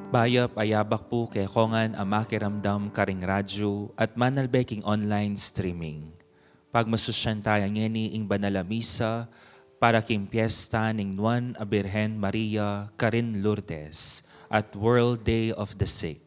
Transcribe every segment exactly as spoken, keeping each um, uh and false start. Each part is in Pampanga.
Bayap a yabak pu kekongan a makiramdam karing radyu at manalbe king online streaming. Pagmasusyan taya ngeni ing banal a misa para king piesta ning Nuan a Birhen Maria karin Lourdes at World Day of the Sick.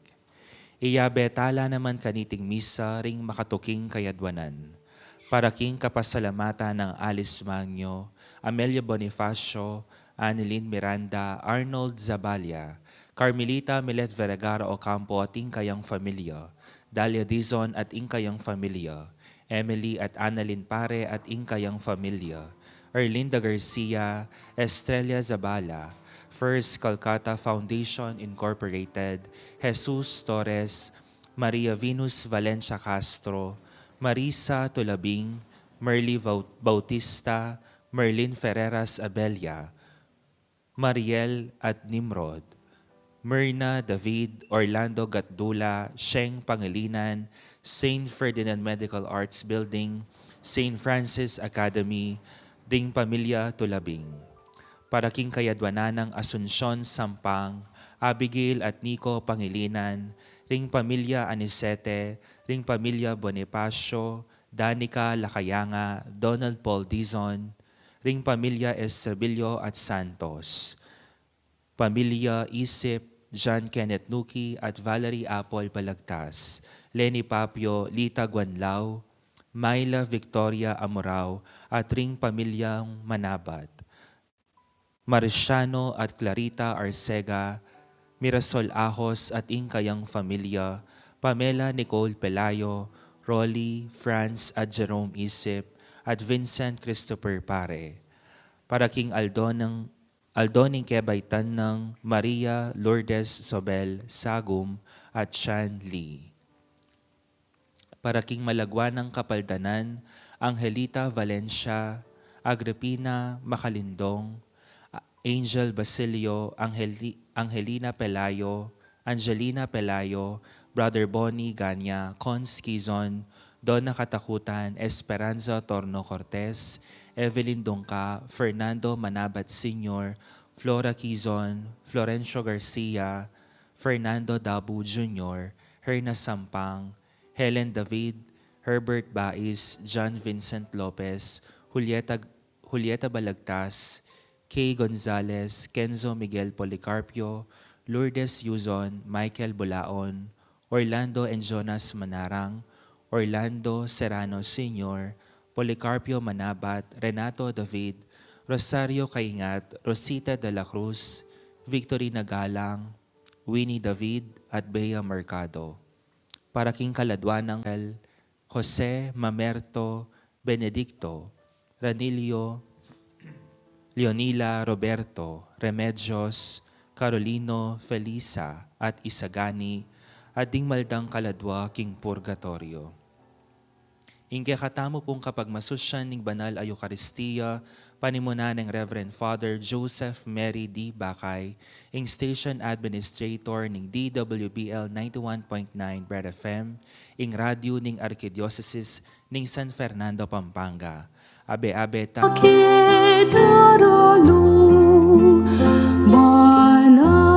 Iyabe tala naman kaniting misa ring makatuking kayadwanan. Para king kapasalamatan nang Alice Magno, Amelia Bonifacio, Annelyn Miranda, Arnold Zabalia, Carmelita Milet Vergara Ocampo at ing kayang familia, Dalia Dizon at ing kayang familia, Emily at Annalyn Pare at ing kayang familia, Erlinda Garcia, Estrella Zabala, First Calcutta Foundation Incorporated, Jesus Torres, Maria Venus Valencia Castro, Marisa Tulabing, Merly Vau-, Bautista, Merlin Ferreras Abella, Mariel at Nimrod, Myrna David, Orlando Gatdula, Sheng Pangilinan, Saint Ferdinand Medical Arts Building, Saint Francis Academy, ding pamilya Tulabing. Para king kayadwanan nang Asuncion Sampang, Abigail at Nico Pangilinan, ring pamilya Anicete, ring pamilya Bonifacio, Danica Lacayanga, Donald Paul Dizon, ring pamilya Estribillo at Santos, pamilya Isip, John Kenneth Nuki at Valerie Apple Balagtas, Leni Papio, Lita Guanlao, Myla Victoria Amorao, at ring pamilyang Manabat, Marciano at Clarita Arcega, Mirasol Ahos at ing kayang familia, Pamela Nicole Pelayo, Rolly, Franz at Jerome Isip, at Vincent Christopher Pare. Para king aldo ning, aldo ning kebaitan nang Maria Lourdes Sobel Sagum at Chan Lee. Para king malagwa nang kapaldanan, Angelita Valencia, Agripina Macalindong, A-, Angel Basilio, Angeli-, Angelina Pelayo, Angelina Pelayo, Brother Bonnie Ganya, Cons Quizon, Donna Katakutan, Esperanza Torno Cortez, Evelyn Dungca, Fernando Manabat Senior, Flora Quizon, Florencio Garcia, Fernando Dabu Junior, Herna Sampang, Helen David, Herbert Bais, John Vincent Lopez, Julieta, Julieta Balagtas, Kay Gonzalez, Kenzo Miguel Policarpio, Lourdes Yuzon, Michael Bulaon, Orlando and Jonas Manarang, Orlando Serrano Senior, Policarpio Manabat, Renato David, Rosario Caingat, Rosita de la Cruz, Victorina Galang, Winnie David, at Bea Mercado. Para king kaladwa nang Jose Mamerto Benedicto, Ranilio, Leonila Roberto, Remedios, Carolino, Felisa, at Isagani, at ding maldang kaladwa king purgatorio. Ing kekatamu pung kapagmasusyan ning banal a Eukaristia, panimunan nang Reverend Father Joseph Mary D. Bacay, ing Station Administrator ning D W B L ninety-one point nine Red F M, ing radyu ning Arkidiosesis ning San Fernando, Pampanga. Abe-abe ta. Kita ralung banatwan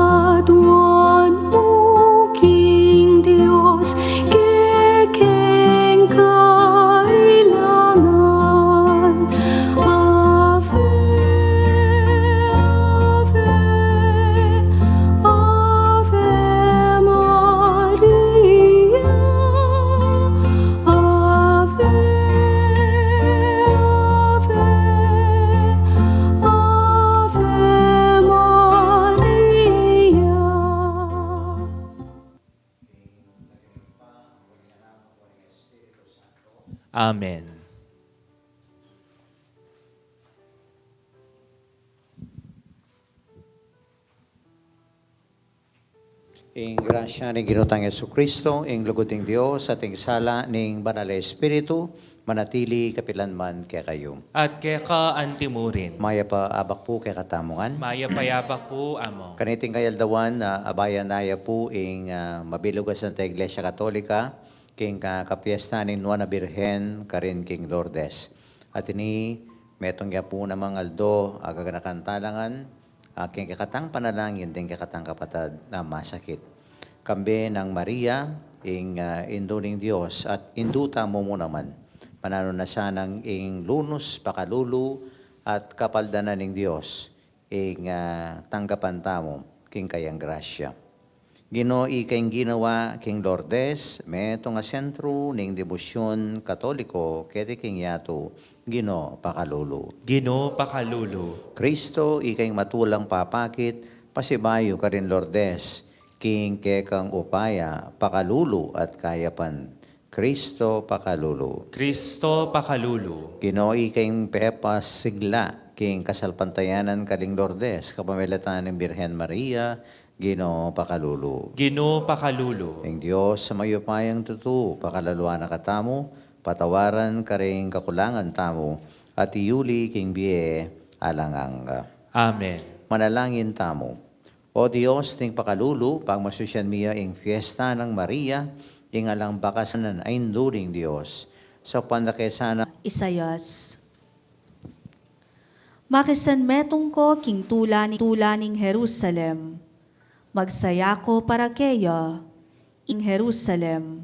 mu king Dios, kekeng kailangan. Ave, Ave, Ave Maria. Ave, Ave, Ave Maria. Amen. Ing grasya ning Ginu tang Jesucristo, ing lugud ning Dios, at ing sala ning Banal a Espiritu, manatili kapilan man kekayu. At keka antimurin. Mayap a abak pu kekatamu ngan. Mayap a abak pu, Among. Kaniting kayaldawan, ah, abayan taya pu ing, ah, mabilug a Santa Iglesia Katolika, king, ah, kapiesta ning Nuan a Birhen karin king Lourdes. At ini, metung ya pu namang aldo a gaganakan tala ngan, ah, king kekatang panalangin ding kekatang kapatad a masakit. Kambe nang Maria, ing, ah, Indu ning Dios, at Indu tamu mu naman. Mananu na sanang ing lunus, pakalulu, at kapaldanan ning Dios, ing, ah, tanggapan tamu king kayang grasya. Ginu, ika ing ginawa king Lourdes metung a sentru ning debosyun Katoliko keti king yatu, Ginu, pakalulu. Ginu, pakalulu. Kristo, ika ing matulang papakit pasibayu karin Lourdes king kekang upaya, pakalulu at kayapan. Kristo, pakalulu. Kristo, pakalulu. Ginu, ika ing pepasigla king kasalpantayanan karing Lourdes kapamilatan ning Birhen Maria, Ginu, pakalulu. Ginu, pakalulu. Ing Dios a mayupayang tutu, pakalalwan na katamu, patawaran karing kakulangan tamu, at iyuli king bie alang angga. Amen. Manalangin tamu. O Dios ning pakalulu, pagmasusyan mi ya ing fiesta nang Maria, ing alang bakas a Indu ning Dios. Saupan da ke sana. Isaias. Makisanmetung ko king tula ni, tula ning Jerusalem. Magsaya ko para keya, ing Jerusalem.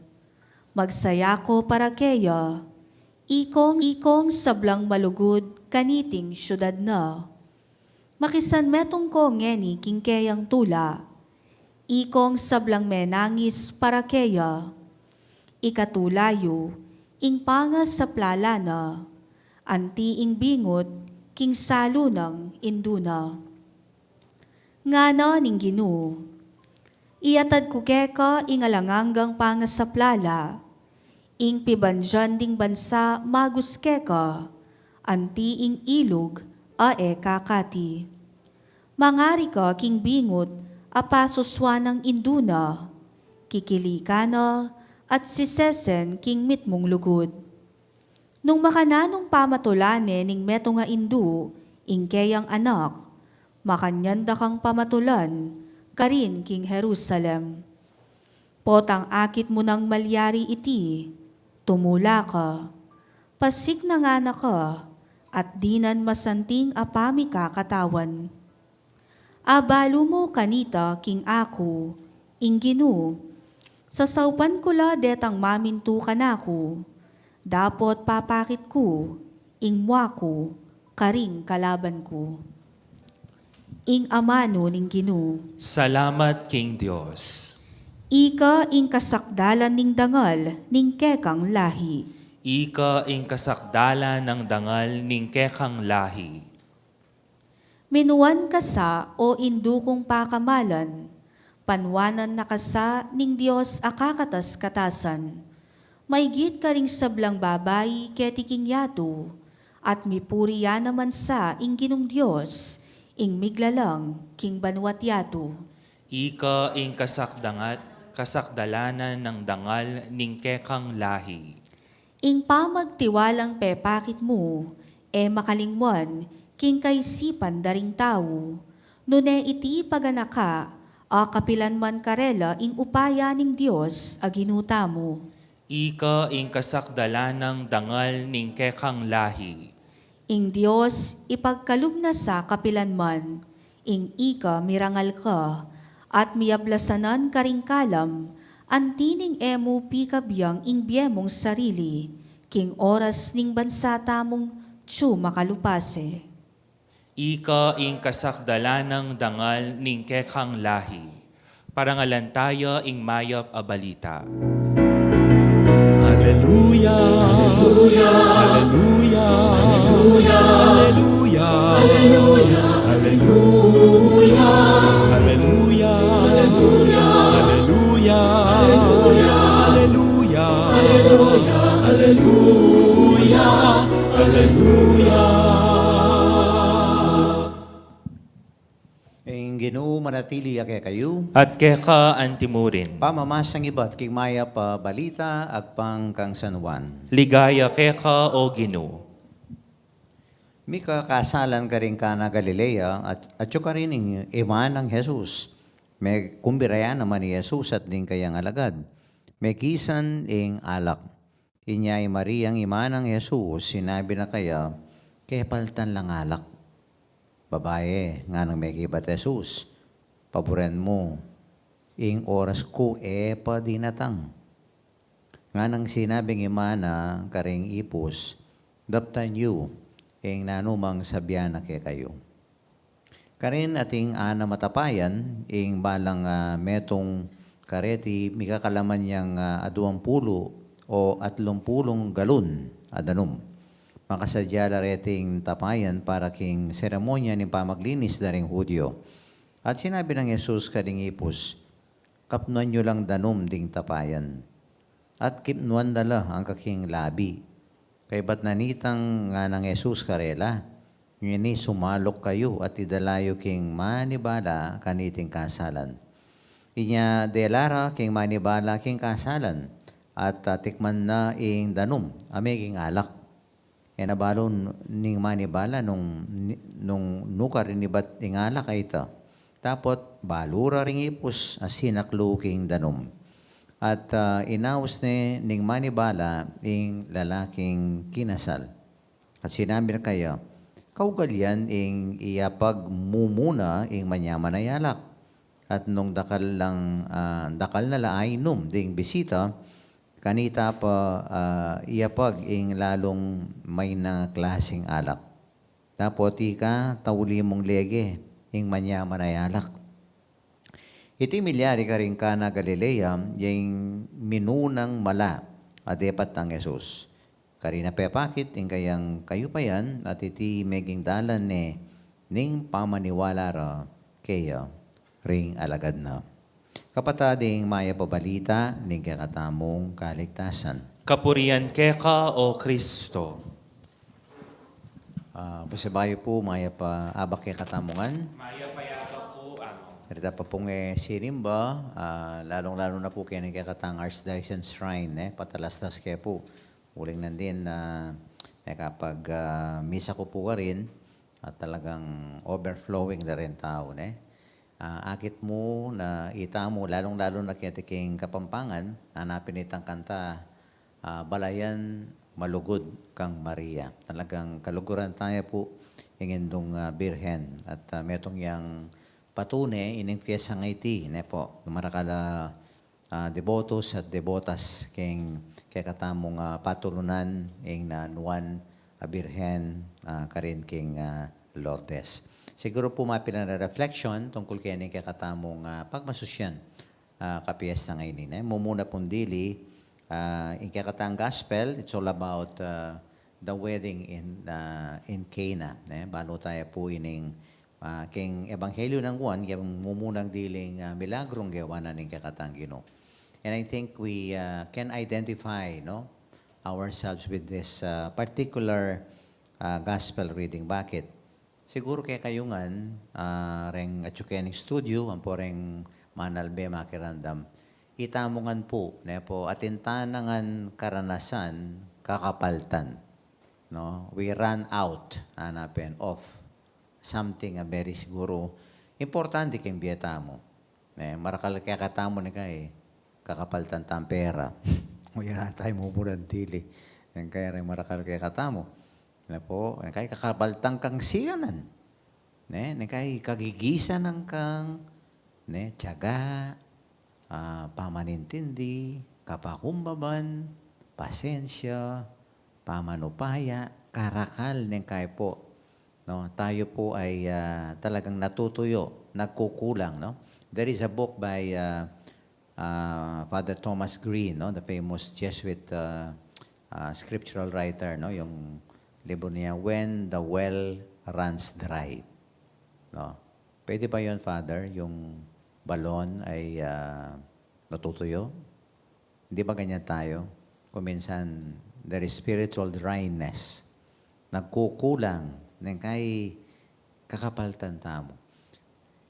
Magsaya ko para keya, ikong, ikong sablang malugud kaniting syudad na. Makisanmetung ko ngeni king keyang tula, ikong sablang menangis para keya. Ikatula yu ing pangasaplala na, anti ing bingut king salu nang indu na. Ngana ning Ginu, iatad ku keka ing alang anggang pangasaplala, ing pibandian ding bansa magus keka, anti ing ilug a e kakati. Mangari ka king bingut a pasuswan nang indu na, kikilikan na at sisesen king mitmung lugud. Nung makananung pamatulan ne ning metung a indu ing keyang anak, makanyan da kang pamatulan karin king Jerusalem. Potang akit mu nang malyari iti, tumula ka. Pasigna ngana ka, at dinan masanting a pamikakatawan. Abalu mu kanita king aku, ing Ginu, sasaupan ku la detang mamintu kanaku, dapot papakit ku ing mua ku karing kalaban ku. Ing amanu ning Ginu. Salamat king Dios. Ika ing kasakdalan ning dangal ning kekang lahi. Ika ing kasakdalan nang dangal ning kekang lahi. Minuan ka sa, o indu kung pakamalan, panuanan na ka sa ning Dios a kakatas-katasan. Maygit karing sablang babai keti king yatu, at mipuri ya naman sa ing Ginung Dios, ing miglalang king banua't yatu. Ika ing kasakdangat, kasakdalanan nang dangal ning kekang lahi. Ing pamagtiwalang pepakit mu, e makalingwan king kaisipan da ring tau. Nune iti paganaka, a kapilan man karela ing upaya ning Dios a Ginu tamu. Ika ing kasakdalan nang dangal ning kekang lahi. Ing Dios ipagkalub na sa kapilan man, ing ika mirangal ka, at miyablasanan karing kalam, anti ning e mu pikabiang ing bie mung sarili, king oras ning bansa tamung atyu makalupase. Ika ing kasakdalan nang dangal ning kekang lahi. Parangalan taya ing mayap a balita. Aleluya. Aleluya. Aleluya. Aleluya. Aleluya. Ing Ginu manatili ya kekayu. At keka antimurin. Pamamasang ibat king mayap a balita agpang kang San Juan. Ligaya keka, o Ginu. Mika kasalan karing Cana Galilea, at, atyu karin ing ima nang Jesus. Mekumbira ya naman i Jesus at ding kayang alagad. Mekisan ing alak. Inya i Mariang ima nang Jesus, sinabi na kaya, kepaltan lang alak. Babaye, nganang mekibat Jesus, paburen mu, ing oras ku e pa dinatang. Nganang sinabing ima na karing ipus, daptan yu ing nanumang sabian na kekayu. Karin atin anam a tapayan, ing balang, ah, metung kareti mikakalaman yang, ah, aduang pulu o atlumpulung galon a danum. Makasadya la reting tapayan para king seremonya ning pamaglinis da ring Judio. At sinabi nang Jesus karing ipus, kapnuan yu lang danum ding tapayan. At kipnuan da la angga king labi. Kaybat na nitang nganang Jesus karela, ngeni sumaluk kayu at idala yu king manibala kaniting kasalan. Inya dela ra king manibala king kasalan, at, ah, tikman na ing danum a meging alak. E na balu ning manibala nung, nung nu karin ibat ing alak a ita. Dapot balu ra ring ipus a sinaklu king danum. At, ah, inaus ne ning manibala ing lalaking kinasal. At sinabi na kaya, kaugal yan ing iyapag mu muna ing manyaman a alak. At nung dakal lang, ah, dakal na la ainum ding bisita, kanita pa, ah, iyapag ing lalung mayna klasing alak. Dapot ika, tauli mung lege ing manyaman a alak. Iti milyari karing Cana Galilea, yang minunang mala a depat nang Jesus. Karin a pepakit ing kayang kayupayan at iti meging dalan ne ning pamaniwala ra keya ring alagad na. Kapatad, ing mayap a balita ning kekatamung kaligtasan. Kapurian keka, O Kristo. Ah, pasibayu pu, mayap a abak kekatamu ngan. Mayap a abak pu, Among. Rita pa pung, e, sinimba, ah, lalung-lalu na pu keni kekatang Archdiocesan Shrine, e, patalastas ke pu. Uling nandin, ah, e, kapag, ah, misa ku pu karin, at talagang overflowing na rin tau, ne? Ah, akit mu na itamu, lalung-lalu na keti king Kapampangan, hanapin itang kanta, ah, Balayan Malugud kang Maria. Talagang kaluguran taya pu ing Indung, ah, Birhen. At, ah, metung yang patune ining fiesta a iti, ne pu. Marakal a ah, debotos at debotas king kekatamung, ah, patulunan ing Nuan a Birhen, ah, karin king, ah, Lourdes. Siguru pu mapilan a reflection tungkul keni kekatamung, ah, pagmasusyan, ah, kapiesta ngeni, ne? Mumuna pung dili, ah, ing kekatang gospel, it's all about, ah, the wedding in, ah, in Cana, ne? Balu taya pu ining ah, king Ebanghelyo nang Juan, king mumunang diling, ah, milagrung gewa na ning kekatang Ginu. And I think we, ah, can identify, no, ourselves with this, ah, particular, ah, gospel reading. Bakit? Siguru kekayu ngan, ah, reng atyu keni king studio, ampo reng manalbe makiramdam. Itamu ngan pu, ne pu, atin tana ngan karanasan, kakapaltan. No? We run out, ana pen, of something a very siguru importante king bie tamu. Ne, marakal kekatamu neng kai kakapaltan tang pera. O yan ata ing mumuna dili. Neng kai reng marakal kekatamu. Ne pu, neng kai kakapaltan kang sianan. Ne, neng kai kagigisan nang kang, ne, tiyaga, ah, pamanintindi, kapakumbaban, pasensya, pamanupaya, karakal neng kai pu. No, tayo pu ay, ah, talagang natutuyo, nagkukulang, no? There is a book by, ah, ah, Father Thomas Green, no, the famous Jesuit, ah, ah, scriptural writer, no, yung libro niya, When the Well Runs Dry. No? Pwede ba yun, Father, yung balon ay, ah, natutuyo? Di ba ganyan tayo? Kung minsan, there is spiritual dryness. Nagkukulang, neng kai kakapaltan tamu.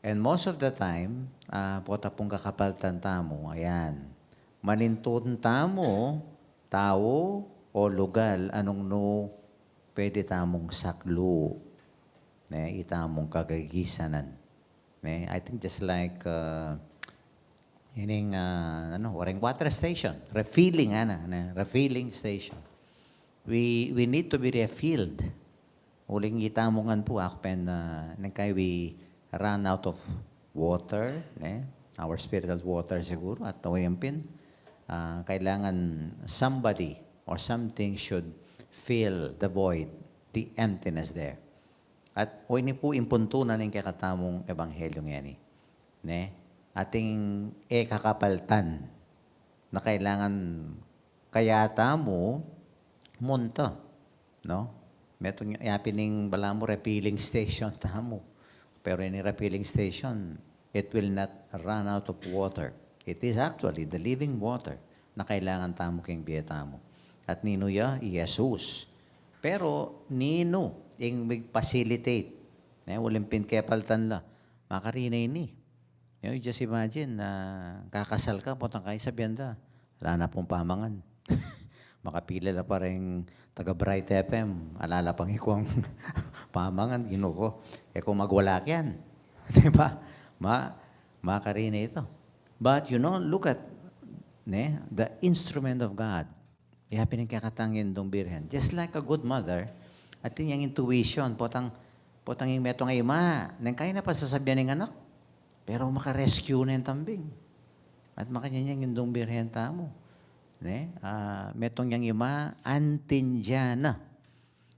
And most of the time, ah, pota pung kakapaltan tamu, ayan. Manintun tamu, tau o lugal, anung nu pwede tamung saklu, ne, itamung kagigisanan. Ne, I think just like, uh, ining, uh, ano, waring water station, refilling, ana, ne, refilling station. We, we need to be refilled. Uling ita mu ngan pu, aku pin, ah, nung kaya we run out of water, ne? Our spiritual water siguro, at o yan pin, ah, kailangan somebody or something should fill the void, the emptiness there. At o ini pu ing puntu na ning kekatamung ebanghelyo ngeni, ne? Atin e kakapaltan na kailangan kaya tamu munta, no? Metung ya pin ing balamu refilling station tamu. Pero ini refilling station, it will not run out of water. It is actually the living water na kailangan tamu king bie tamu. At ninu ya? I Jesus. Pero ninu ing mig-facilitate? Ne, uling pin kepaltan la. Makarine ini. You know, just imagine, ah, kakasal ka, potang kaya sabian da, ala na pung pamangan. Makapila la pa ring taga Bright F M, ala la pang ikuang pamangan, Ginu ku. E ku magwala kiyan. Di ba? Ma-, makarine ita. But, you know, look at, ne, the instrument of God. Ya pin ing kekatang Indung Birhen. Just like a good mother, atin yang intuition, potang, potang ing metung a ima, nung kaya na pasasabian ing anak, pero maka-rescue na ing tambing. At makanyan yang Indung Birhen tamu, ne? Ah, metung yang ima, antindian na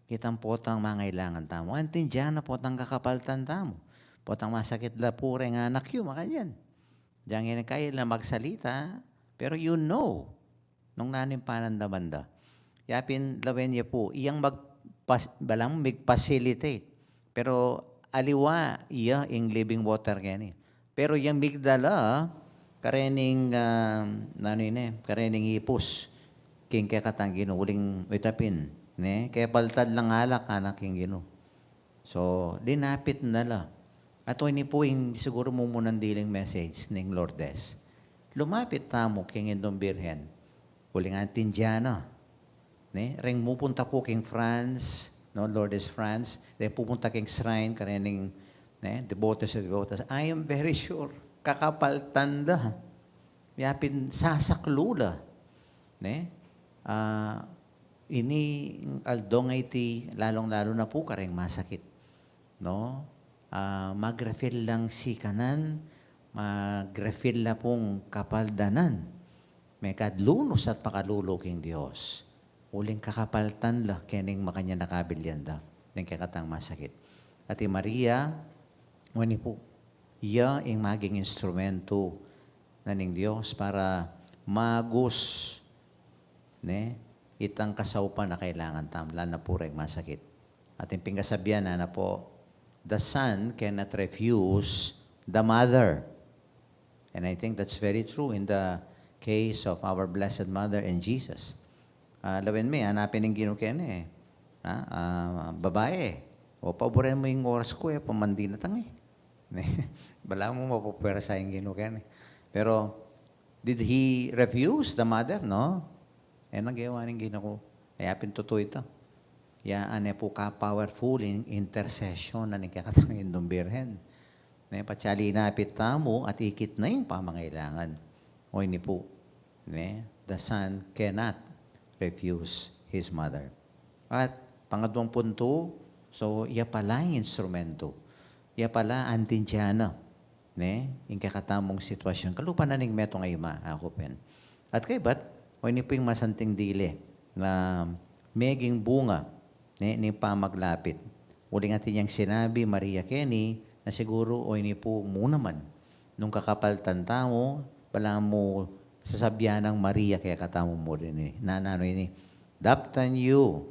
itang potang mangailangan tamu. Antindian na potang kakapaltan tamu. Potang masakit la pu reng anak yu, makanyan. Dinan kaya la magsalita, pero you know nung nanu ing panandaman da. Ya pin lawen ye pu, iyang magpas-, balang mig-facilitate. Pero aliwa ya ing living water keni. Pero yang migdala karening, ah, nanu ini, karening ipus king kekatang Ginu, uling itapin, ne? Kepaltan lang alak, anak, king Ginu. So, linapit na la. At o ini pu ing siguro mumunan diling message ning Lourdes. Lumapit tamu king Indung Birhen. Uling antindian na. Ne? Reng mupunta pu king France, no, Lourdes, France, reng pupunta king shrine, karening, ne, devotees and devotees. I am very sure, kakapaltan da. Ya pin sasaklu la, ne? Ah, ini aldo ngeni, lalung-lalu na pu kareng masakit, no? Ah, mag-refill lang sikanan, mag-refill la pung kapaldanan. Mekad lunus at pakalulu king Dios. Uling kakapaltan la keni ing makanyan a kabilyan da ning kekatang masakit. At i Maria, o ini pu, iya ing maging instrumento na ning Dios para magus, ne, itang kasaupan a kailangan tamu, lalo na pu reng masakit. At ing pingkasabian na, na pu, the son cannot refuse the mother. And I think that's very true in the case of our Blessed Mother and Jesus. Ah, lawen me, hanapin ning Ginu keni, eh. Ah, ah, babae, o, paburen mu ing oras ku, e pa man dinatang, eh. Balamu mapupwersa ing Ginu keni. Pero, did he refuse the mother? No. E na gewa ning Ginu ku. Kaya pin tutu ita. Ya, ane pu ka powerful ing intercession na ning kekatang Indung Birhen. Ne, patse linapit tamu at ikit na ing pamangailangan. O ini pu, ne, the son cannot refuse his mother. At pangaduang puntu, so, iya pala ing instrumento. Iya pala antindian na, ne, ing kekatamung sitwasyun. Kalupa na ning metung a ima, aku pin. At kaybat, o ini pu ing masanting dili na meging bunga, ne, ning pamaglapit. Uling atin yang sinabi Maria keni, na siguru o ini pu mu naman. Nung kakapaltan tamu, balamu sasabian nang Maria kekatamu mu rin ini. Na nanu ini, daptan yu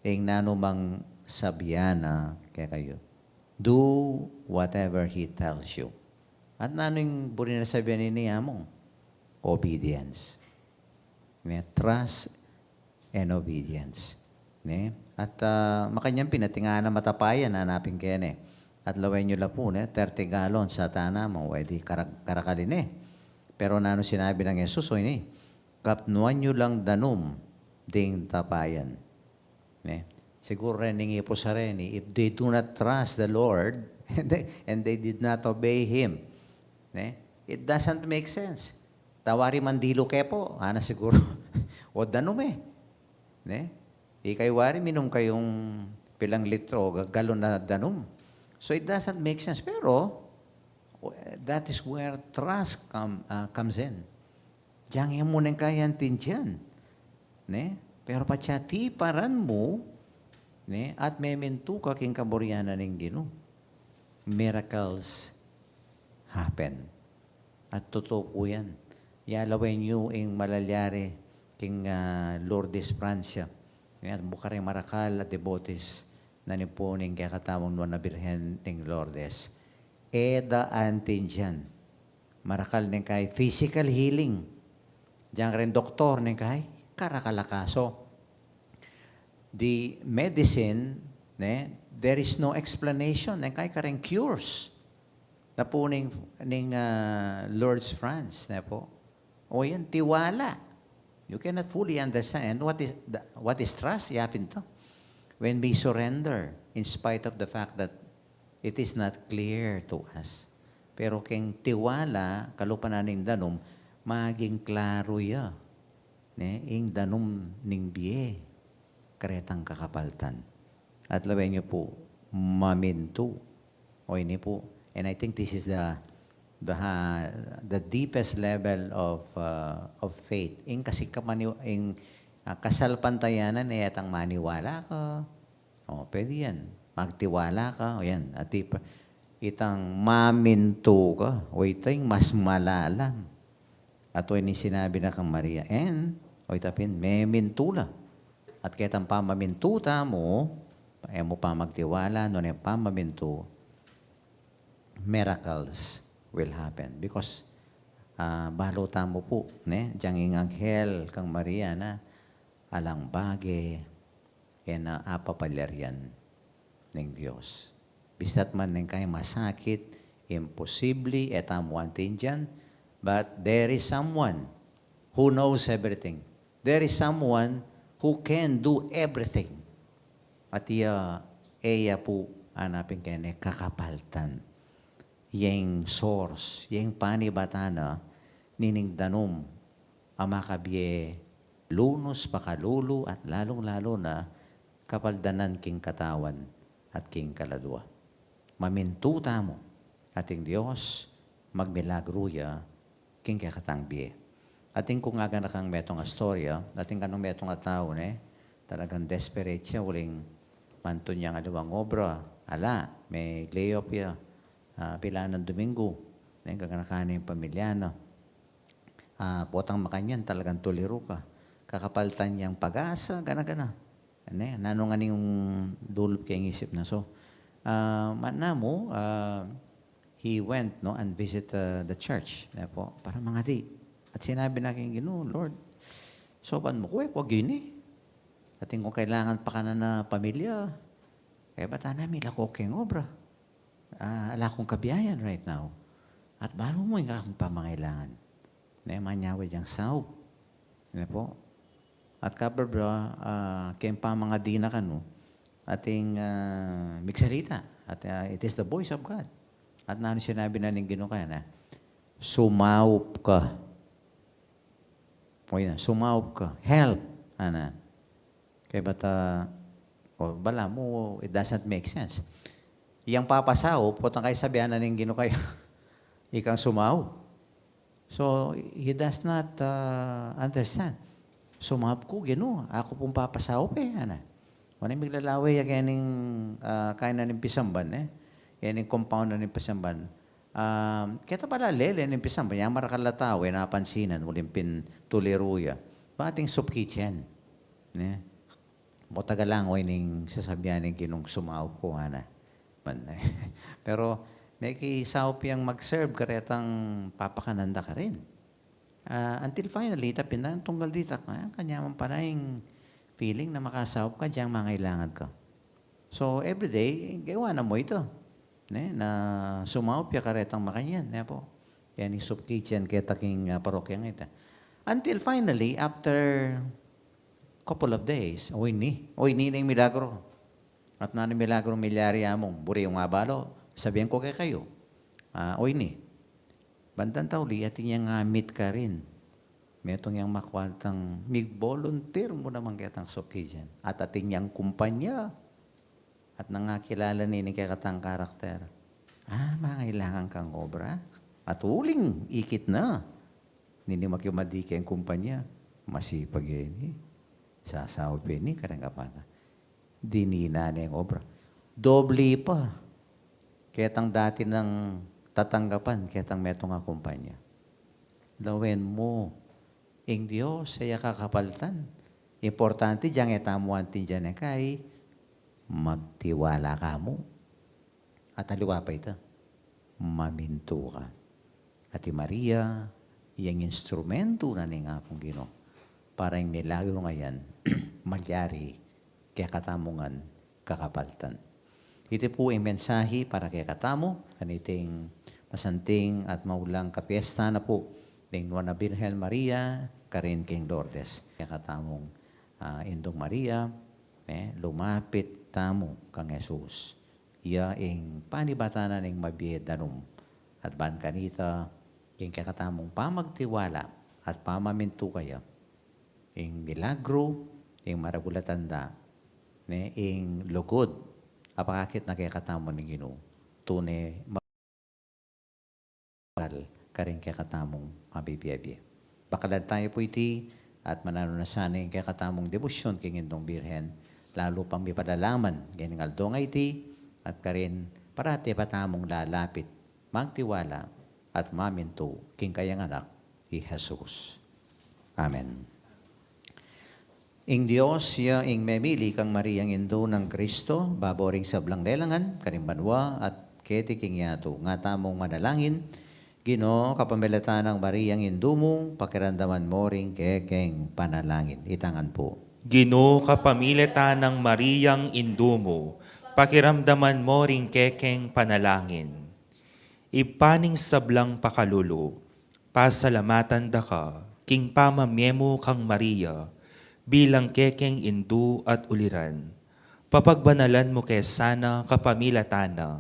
ing nanu mang sabian na kekayu. Do whatever he tells you. At nanu ing buri na sabian ini, among? Obedience. Ne, trust and obedience. Ne? At, ah, makanyan pin atin ngana matapayan, hanapin keni. At lawen yu la pu, ne, thirty gallons a tana mu, e di karag-, karakal ini. Pero nanu sinabi nang Jesus, o ini, kapnuan yu lang danum ding tapayan. Ne? Siguru reng ipus a reni, if they do not trust the Lord, and they, and they did not obey Him, ne? It doesn't make sense. Ta wari mandilu ke pu, ana siguru, o danum e. Ne? Ikayu wari, minum kayung Pilang litro, ga-, galon na danum. So it doesn't make sense. Pero, that is where trust come, ah, comes in. Diang e mu neng kaya aintindian, ne? Pero patsa tiparan mu, ne? At memintu ka king kaburian na ning Ginu. Miracles happen. At totoo pu yan. Yalawen yu ing malalyari king, ah, Lourdes, Francia. Yan, bukaring marakal at debotes na ni pu ning kekatamung Nuan a Birhen ning Lourdes. E da aintindian. Marakal neng kai physical healing. Diang ring doktor neng kai, karakal a kaso. The medicine, ne, there is no explanation. Neng kai kareng cures na pu ning, ning, ah, Lourdes, France, ne po. O yan, tiwala. You cannot fully understand. And what is, the, what is trust? Yapin to. When we surrender, in spite of the fact that it is not clear to us. Pero keng tiwala, kalupa na ning danum, maging klaro ya, ne, ing danum ning bie, karetang kakapaltan. At lawen yu pu, mamintu. O ini pu. And I think this is the, the, ha-, the deepest level of, uh, of faith. Ing kasi kamani-, ing, ah, kasalpantayanan, e, itang maniwala ka. O, pwede yan. Magtiwala ka. O yan. At ipa-, itang mamintu ka. O itang mas malalam. At o ini sinabi na kang Maria, and, o ita pin, memintu la. At ketang pamamintu tamu, e mu pamagtiwala, nune pamamintu, miracles will happen. Because, ah, balu tamu pu, ne? Diang ing anghel kang Maria na, alang bage, e na apapalyarian ning Dios. Bistat man neng kai masakit, imposible, e tamu aintindian, but there is someone who knows everything. There is someone who can do everything. At iya, e ya pu, ana pin keni, kakapaltan. Yeng source, yeng panibatan na, nining danum, a makabie lunus pakalulu at lalung-lalu na kapaldanan king katawan at king kaladua. Mamintu tamu, at ing Dios magmilagru ya king kekatang bie. Atin kung aganakang metung a istorya, atin kanung metung a tau, ne, talagang desperate ya, uling mantun yang aliwang obra, ala, me-lay off ya, ah, pilan a Domingo, ne, gaganakan na ing pamilya na. Ah, potang makanyan, talagang tuliru ka. Kakapaltan yang pag-asa, gana-gana. Ne, nanu ngan ing dulup keng isip na. So, ah, ma-, namu, ah, he went, no, and visit, uh, the church, ne po, para mangadi. At sinabi na king Ginu, "Lord, saupan mu ku e ku agini. Atin kung kailangan pakanan a pamilya. Kaybat na milako keng obra. Ah, ala kung kabiayan right now. At balu mu ing kakung pamangailangan." Ne, manyawad yang saup. Ne po. At kababra, ah, keng pamangadi na kanu, atin, ah, migsalita. At, ah, it is the voice of God. At nanu sinabi na ning Ginu kaya na, "Sumaup ka." O yan, "Sumaup ka. Help." Ana. Kaybat, o, balamu, it doesn't make sense. Yang papasaup, potang kai sabian na ning Ginu kaya, ikang sumaup. So, he does not, uh, understand. "Sumaup ku, Ginu, aku pung papasaup e," ana. Mana miglalawe ya kening, ah, kainan ning pisamban, e? Kening compound na ning pisamban. Ah, keta pala lele ning pisamban, yang marakal a tau, e, napansinan, uling pin tuliru ya. Ba ating soup kitchen, ne? Potang galang, o, ining sasabian ning Ginung, "Sumaup ku," ana. Man, pero, mekisaup yang mag-serve karetang papakanan da karin. Ah, until finally, ita pin, tunggal ditak na, kanyaman pala ing feeling na makasaup ka, diang mangailangan ka. So, everyday, gawa na mu ita. Ne, na sumaup ya karetang makanyan, ne po. Yan ing soup kitchen keta king, ah, parokyang ita. Until finally, after couple of days, o ini, o ini na ing milagro. At nanu ing milagro milyari ya mu, buri yu nga balu, sabian ku kekayu. Ah, o ini. Bandang tauli, atin yang a-meet karin. Metung yang makwaltang mig-volunteer mu naman ketang soup kitchen. At atin yang kumpanya, At nung akilala ne ning kekatang karakter, ah, mangailangan kang obra. At uling ikit na nini makimadi keng kumpanya, masipag ya ini. Sasaup ya ini kareng apa na. Dinina neng obra. Dobli pa. Ketang dati nang tatanggapan, ketang metung a kumpanya. Lawen mu, ing Dios e ya kakapaltan. Importante, dinan e tamu anting dinan e kai, magtiwala ka mu. At aliwa pa ita, mamintu ka. At i Maria, yang instrumentu na ning Apung Ginu para ing milagru a yan malyari kekatamu ngan kakapaltan. Iti pu ing mensahi para kekatamu kaniting masanting at maulang kapiesta na pu ning Nuan a Birhen Maria karin keng Lourdes. Kekatamung, ah, Indung Maria, eh, lumapit tamu kang Jesus. Iya ing panibatan na ning mabie danum. At ban kanita, ing kekatamung pamagtiwala at pamamintu kaya, ing milagru, ing maragul a tanda, ne, ing lugud a pakakit na kekatamu ning Ginu, tune maral karing kekatamung mabibie-bie. Bakalan tamu pu iti at mananu na sana ing kekatamung debosyon keng Indung Birhen, lalu pang mipalalaman king aldo a iti, at karin parati pa tamung lalapit, magtiwala, at mamintu king kayang Anak, i Jesus. Amen. Ing Dios ya ing memili kang Mariang Indu nang Kristo, babo ring sablang lelangan, karing banua at keti king yatu. Nga tamung manalangin, Ginu, kapamilatan nang Mariang Indu mu, pakiramdaman mu ring kekeng panalangin. Itangan pu. Ginu, kapamilatan nang Mariang Indu mu, pakiramdaman mu ring kekeng panalangin. Ibpa ning sablang pakalulu, pasalamatan da ka king pamamie mu kang Maria bilang kekeng indu at uliran. Papagbanalan mu ke sana kapamilatan na.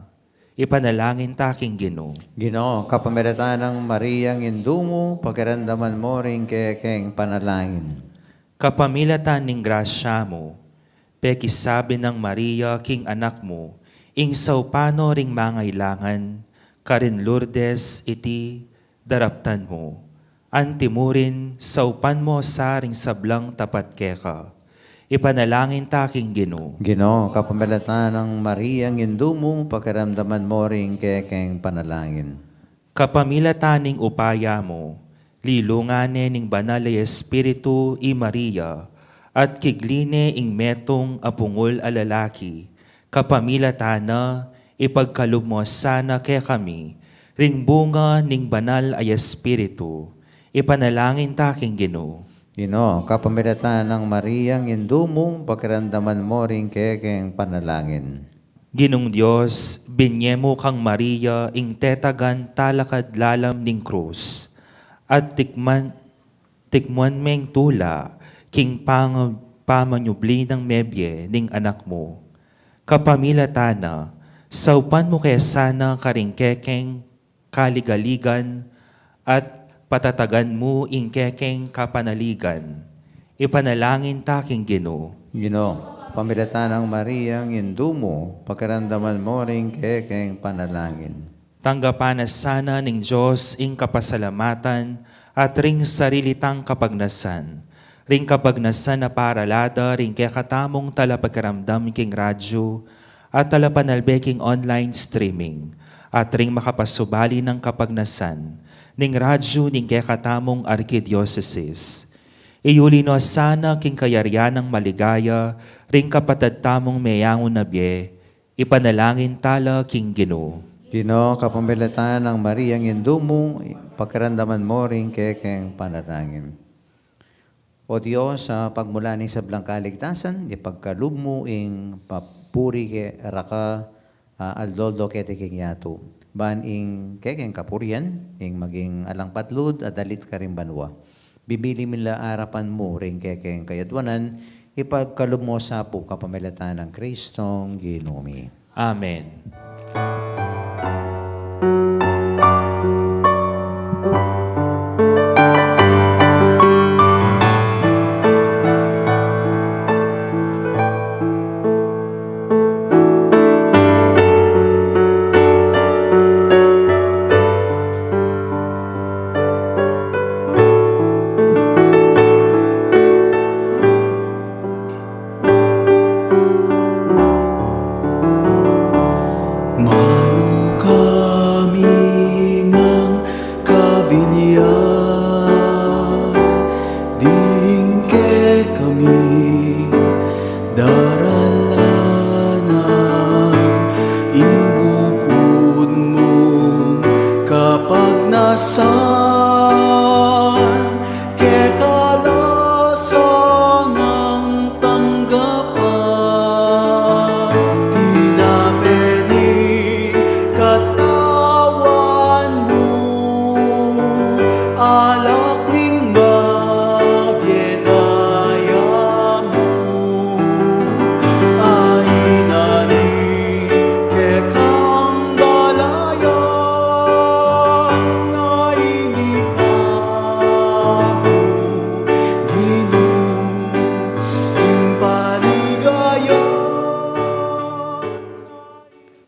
Ipanalangin ta king Ginu. Ginu, kapamilatan nang Mariang Indu mu, pakiramdaman mu ring kekeng panalangin. Kapamilatan ning grasya mu, pekisabi nang Maria king Anak mu ing saupan no ring mangailangan, karin Lourdes iti daraptan mu. Antimurin, saupan mu sa ring sablang tapat keka. Ipanalangin ta king Ginu. Ginu, kapamilatan nang Mariang Indu mu, pakiramdaman mu ring kekeng panalangin. Kapamilatan ning upaya mu, lilungan ne ning Banal a Espiritu i Maria, at kigli ne ing metung a bungul a lalaki, kapamilatan na, ipagkalub mu sana kekami ring bunga ning Banal a Espiritu. Ipanalangin ta king Ginu. Ginu, kapamilatan nang Mariang Indu mu, pakiramdaman mu ring kekeng panalangin. Ginung Dios, binie mu kang Maria ing tetagan talakad lalam ning krus, at tikman, tikmuan meng tula king pang-, pamanyubli nang mebie ning Anak mu. Kapamilatan na, saupan mu ke sana karing kekeng kaligaligan, at patatagan mu ing kekeng kapanaligan. Ipanalangin ta king Ginu. Ginu, kapamilatan nang Mariang Indu mu, pakiramdaman mu ring kekeng panalangin. Tanggapan na sana ning Dios ing kapasalamatan at ring sarili tang kapagnasan, ring kapagnasan a parala da ring kekatamung talapakiramdam king radyu at talapanalbe king online streaming, at ring makapasubali nang kapagnasan ning radyu ning kekatamung arkidiosesis. Iyuli no sana king kayarian nang maligaya ring kapatad tamung meyangu na bie. Ipanalangin ta la king Ginu. Ginu, kapamilatan nang Mariang Indu mu, pakiramdaman mu ring kekeng panalangin. O Dios, a pagmulan ning sablang kaligtasan, ipagkalub mu ing papuri keka, a, aldo-aldo keti king yatu. Ban ing kekeng kapurian, ing maging alang patlud a dalit karing banua. Bibili mi la arapan mu ring kekeng kayadwanan, ipagkalub mu sa pu kapamilatan nang Kristong Ginu mi. Amen.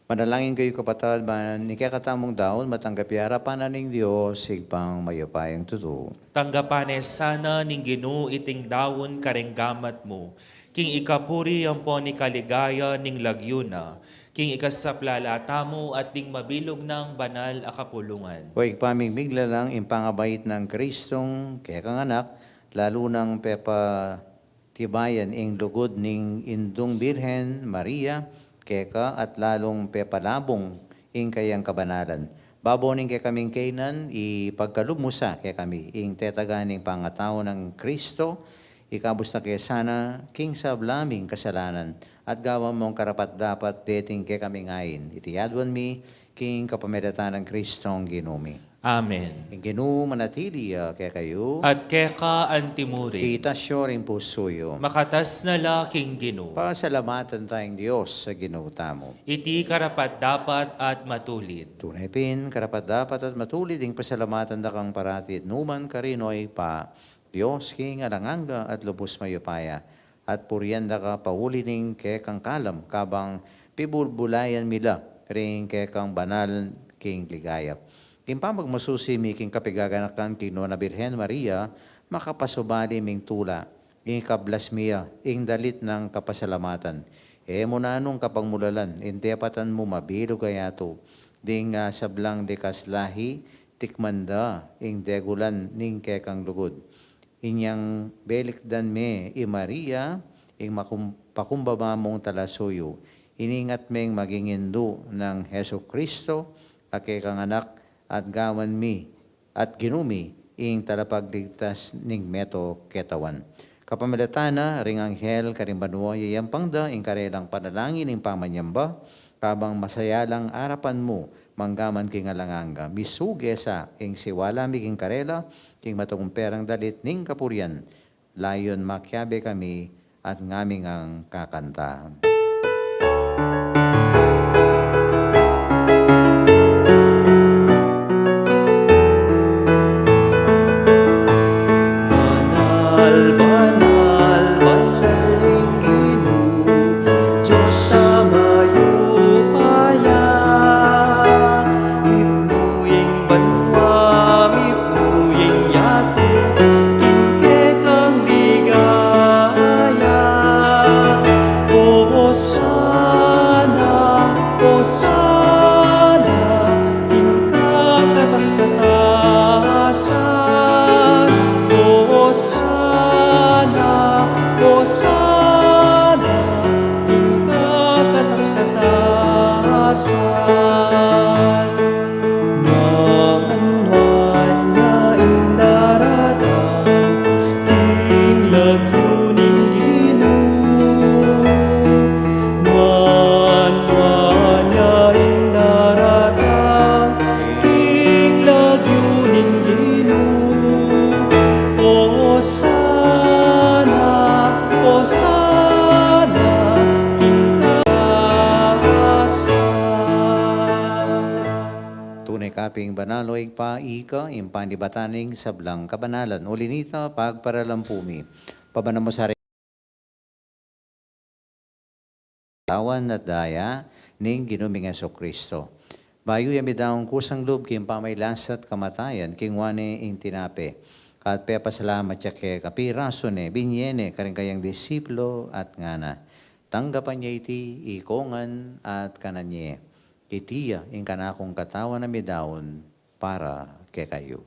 Manalangin kayu, kapatad, ban ing kekatamung daun matanggap ya arapan na ning Dios, Ibpang mayupayang tutu. Tanggapan ne sana ning Ginu iting daun karing gamat mu, king ikapuri ampon ikaligaya ning lagyu na, king ikasaplala tamu at ding mabilug nang banal a kapulungan. O Ibpa ming miglalang, ing pangabait nang Kristong kekang Anak, lalu nang pepatibayan ing lugud ning Indung Birhen Maria keka at lalung pepalabung ing kayang kabanalan. Babo ning kekaming kainan, ipagkalub mu sa kekami ing tetagan ning pangatau nang Kristo, ikabus na ke sana king sabla ming kasalanan, at gawan mung karapat-dapat deting kekaming ain. Iti aduan mi king kapamilatan nang Kristong Ginu mi. Amen. Ing Ginu manatili ya kekayu. At keka antimurin. Itas yu ring pusu yu. Makatas na la king Ginu. Pasalamatan taya ing Dios a Ginu tamu. Iti karapat-dapat at matulid. Tune pin karapat-dapat at matulid ing pasalamatan da kang parati at nukaman karin, O Ibpa, Dios king alang angga at lubus mayupaya, at purian da ka pauli ning kekang kalam, kabang pibubulayan mi la ring kekang banal king ligaya. King pamagmasusi mi king kapigaganakan king Nuan a Birhen Maria, makapasubali ming tula, ing ikablas mi ya ing dalit nang kapasalamatan. E mu nanung kapagmulalan ing depatan mu mabilug a yatu, ding, ah, sablang likas lahi, tikman da ing degulan ning kekang lugud. Inyang belikdan me i Maria, ing makum-, pakumbaba mung talasuyu, iningat meng maging indu nang Jesucristo, a kekang Anak, at gawan mi, at Ginu mi, ing talapagligtas ning meto ketawan. Kapamilatan na ring anghel karing banua, yayampang da ing karelang panalangin ning pamanyamba, kabang masaya lang arapan mu, manggaman king alang angga. Misuge sa ing siwala mi king karela, king matumperang dalit ning kapurian, layun makiabe kami at ngaming ang kakanta. Banal, banal, banal ing Ginu, Dios a mayupaya, mipnu ing banua, mipnu ing yatu, king kekang ligaya. Osana, Osana, king kakatas-katasan. Osana, Osana, king kakatas-katasan. Nuan, nuan ya ing daratang king lagyu ning Ginu. Nuan, nuan ya ing daratang king lagyu ning Ginu. Osana, Osana, king katasan. Tune ka pin banal, o Ibpa, ika ing panibatan ning sablang kabanalan. Uli na nita, pagparalampu mi, pabanal mu sa katawan at daya ning Ginu ming Jesucristo. Bayu ya midaun kusang lub king pamagkasakit at kamatayan, kinua ne ing tinape, at pepasalamat ya keka, pirasu ne, binye ne karing kayang disipulu at ngana: Tanggapan ye iti ikongan at kanan ye. Iti ya ing kanakung katawan a midaun para kekayu.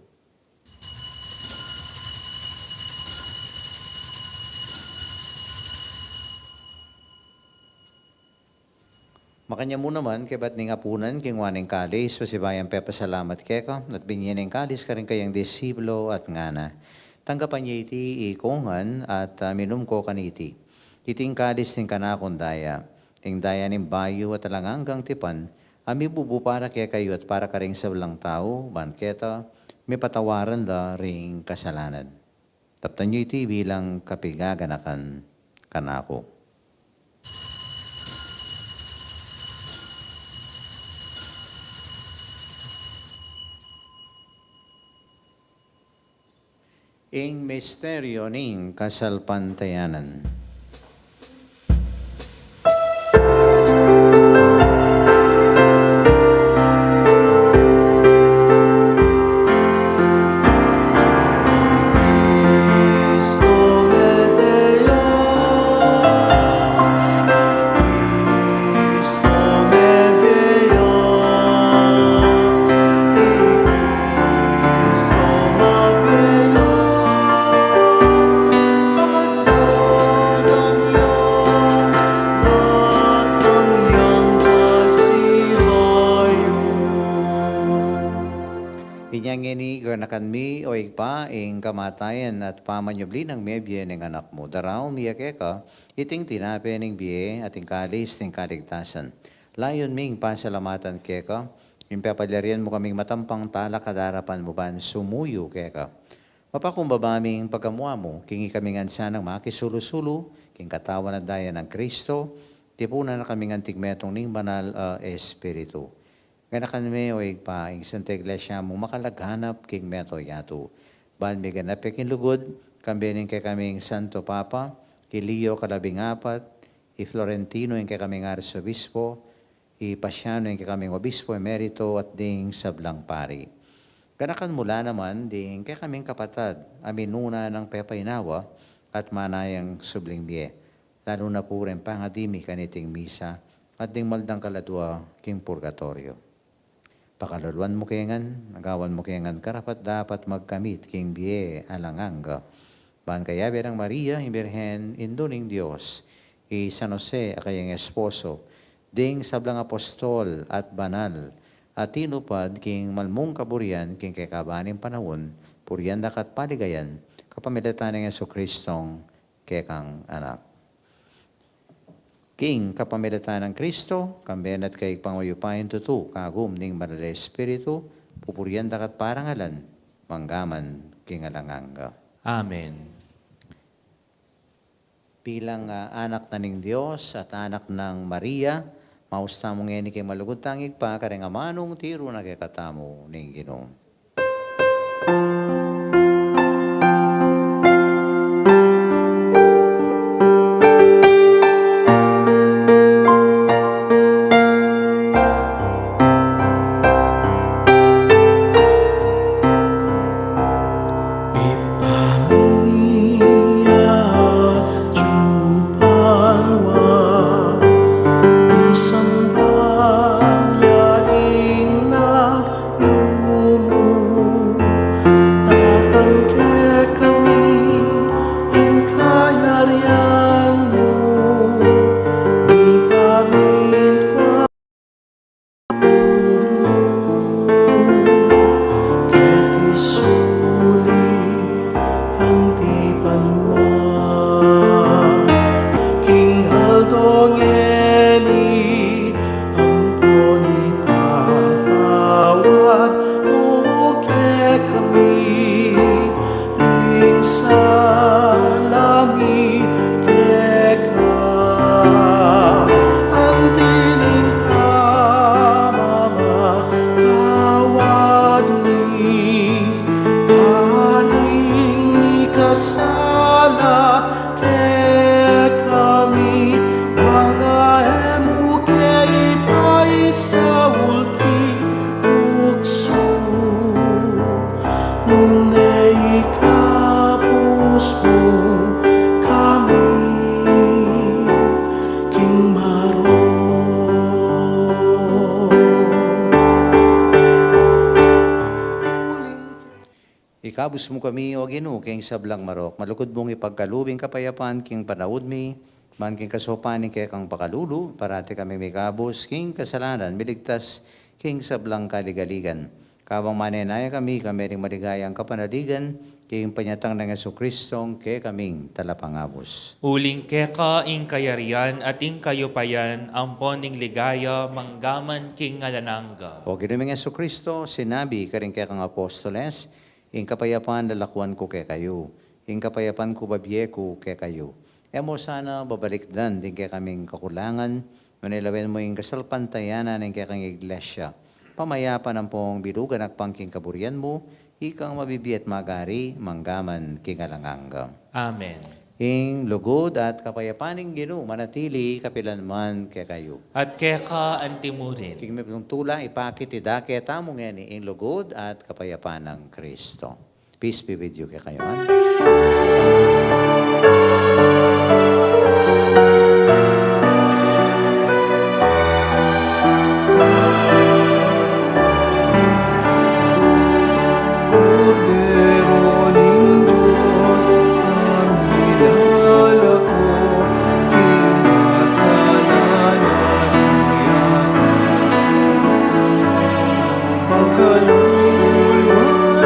Makanyan mu naman, kaybat ning apunan, kinua ne ing kalis, pasibayu yang pepasalamat keka, at binye ne ing kalis karing kayang disipulu at ngana: Tanggapan ye iti ikongan at, ah, minum ko kaniti. Iti ing kalis ning kanakung daya, ing daya ning bayu at alang anggang tipan, a mibubu para kekayu at para karing sablang tau, ban keta mipatawaran da ring kasalanan. Daptan yu iti bilang kapigaganakan kanaku. Ing misteryu ning kasalpantayanan. Ngeni ganakan mi, o Ibpa, ing kamatayan at pamanyubli nang mebie ning Anak mu. Daraun mi ya keka iting tinape ning bie at ing kalis ning kaligtasan. Layun ming pasalamatan keka ing pepalyarian mu kaming matampang talakad king arapan mu ban sumuyu keka. Mapakumbaba ming pagamu-amu king ikami ngan sanang makisulu-sulu king katawan at daya nang Kristo, tipunan na kaming anting metung ning Banal a Espiritu. Ganakan me, o Ibpa, ing Santa Iglesia mung makalaganap king mabilug a yatu, ban miganap ya king lugud, kambe ning kekaming Santo Papa, i Leo kalabing apat, i Florentino ing kekaming Arsobispo, i Pasiano ing kekaming Obispo Emerito, at ding sablang pari. Ganakan mu la naman ding kekaming kapatad a minuna nang pepainawa at manayang subling bie, lalu na pu reng pangadi mi kaniting misa at ding maldangkal a dua king purgatorio. Pakaluluan mu ke ngan, agawan mu ke ngan karapat-dapat magkamit king bie alang angga. Ban kayabe nang Maria, ing Birhen, Indu ning Dios, i San Jose, a kayang esposo, ding sablang apostol at banal a tinupad king malmung kaburian king kekaban ning panaun, purian da ka at paligayan kapamilatan nang Jesukristong kekang Anak. King kapamilatan nang Kristo, kambe na at kaybat king mayupayang tutu, kagum ning Banal a Espiritu, pupurian da ka at parangalan, mangga man king alang angga. Amen. Bilang, ah, anak na ning Dios at anak nang Maria, maus tamu ngeni king malugud tang Ibpa, kareng amanung tiru na kekatamu ning Ginu. Ipamiat jupanwa, isamban ya ing lagyu mu, datang kekami ing kayarian mu, mipamintuan keti sulip anti banua. King aldo ngeni, ampon ipatawad mu kekami ring sala mi keka, anti ning pamamatawad mi karing mikasala kekami, manga e mu ke ipaisaul king tuksu, nune ikabus mu kami king marok. Ikabus mu kami, O Ginu, king sablang marok. Malugud mung ipagkalub ing kapayapan king panaun mi, ban king kasaupan ning kekang pakalulu, parati kaming mikabus king kasalanan, miligtas king sablang kaligaligan. Kabang manenaya kami, kambe ring maligayang kapanaligan, king panyatang nang Jesukristong kekaming Talapangabus. Uling keka ing kayarian at ing kayupayan, ampon ing ligaya, mangga man king alang angga. O Ginu ming Jesucristo, sinabi karing kekang apostoles, ing kapayapan lalakuan ku kekayu, ing kapayapan ku babie ku kekayu. E mu sana babalikdan ding kekaming kakulangan, nune lawen mu ing kasalpantayanan ning kekang Iglesia. Pamayapan ampong bilugan agpang king kaburian mu, ikang mabibie at magari, mangga man king alang angga. Amen. Ing lugud at kapayapan ning Ginu manatili kapilan man kekayu. At keka antimurin. King mipnung tula, ipakit ida ketamu ngeni ing lugud at kapayapan nang Kristo. Peace be with you, kekayu man. Kordero ning Dios, a milalako king kasalanan ning yatu. Pakaluluan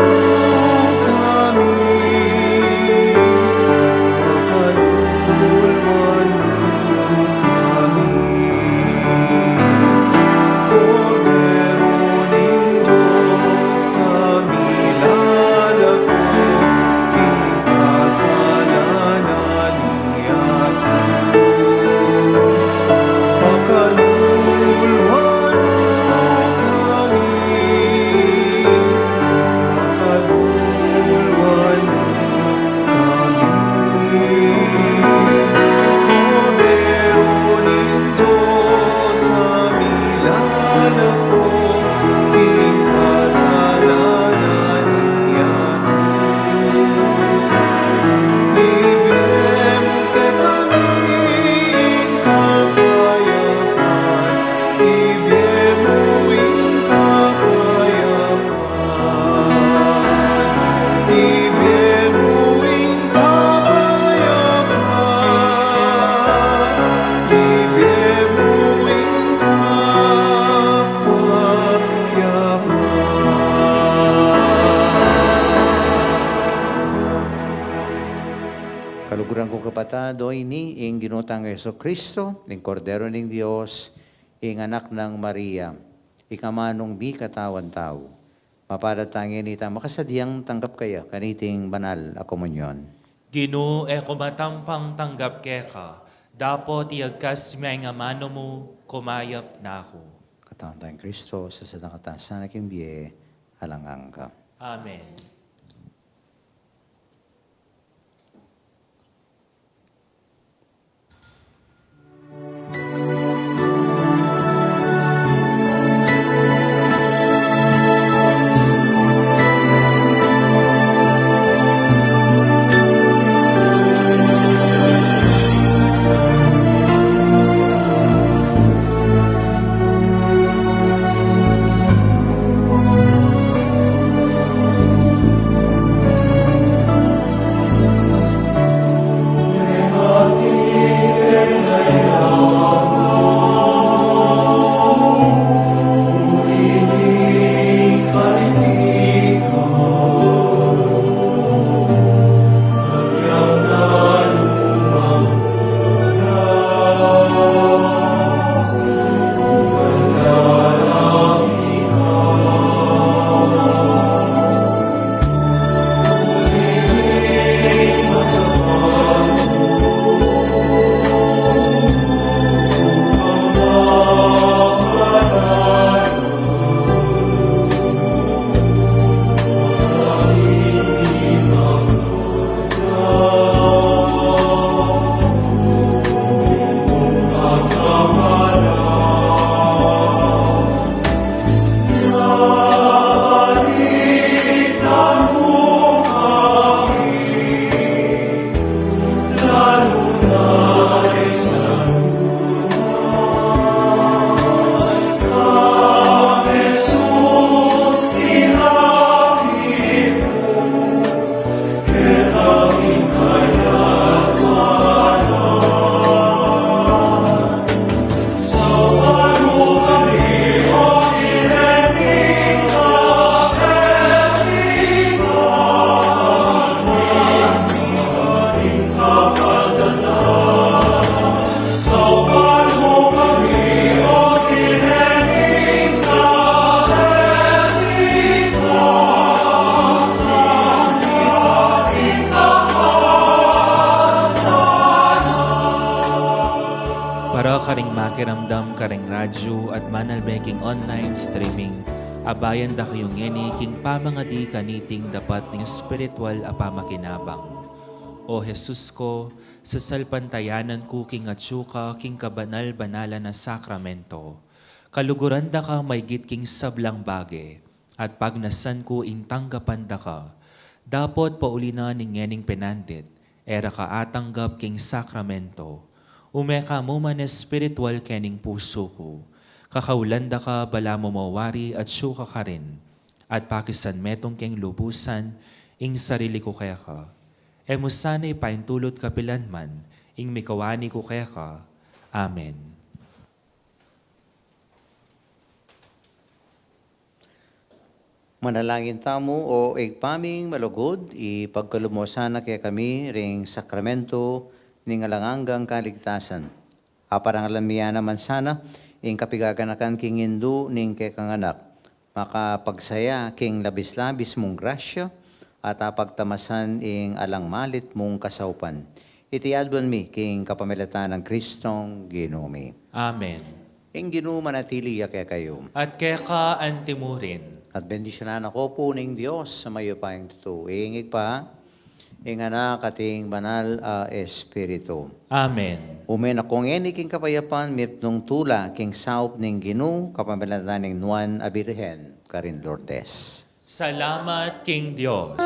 Kurang ku kapatad, o ini ing Ginu tang Jesucristo, ing Kordero ning Dios, ing Anak nang Maria, ing amanung mikatawan tau. Mapalad tang ini ta makasadyang tanggap kaya kaniting banal a komunyon. Ginu, e ku matampang tanggap keka, dapot iyagkas me ing amanu mu, kumayap na ku. Katawan tang Kristo, sasadan na kata sana king bie alang angga. Amen. Para karing makiramdam karing radyo at manalbe king online streaming, abayan da kayu ngeni king pamangadi kaniting dapat ning espiritual a pamakinabang. O Jesus ko, sasalpantayanan ku king atsu ka king kabanal-banalan a sakramento. Kaluguran da ka maygit king sablang bage, at pagnasan ku ing tanggapan da ka. Dapot pauli na ning ngening penandit, e ra ka atanggap king sakramento. Ume ka mu man espiritual kening pusu ku. Kakaulan da ka balamu mawari atsu ka karin, at pakisan metung king lubusan ing sarili ku keka. E mu sana ipaintulut kapilan man ing mikawani ku keka. Amen. Manalangin tamu. O Ibpa ming malugud, ipagkalub mu sana kekami ring sakramento ning alang anggang kaligtasan. Aparangalan mi ya naman sana ing kapigaganakan king indu ning kekang Anak, makapagsaya king labis-labis mung grasya, at apagtamasan ing alang malit mung kasaupan. Iti aduan mi king kapamilatan nang Kristong Ginu mi. Amen. Ing Ginu manatili ya kekayu. At keka antimurin. At bendisyunan na ko pu ning Dios a mayupayang tutu, ing Ibpa, ing Anak, at ing Banal a Espiritu. Amen. Ume na ko ngeni king kapayapan, mipnung tula king saup ning Ginu, kapamilatan ning Nuan a Birhen karin Lourdes. Salamat king Dios.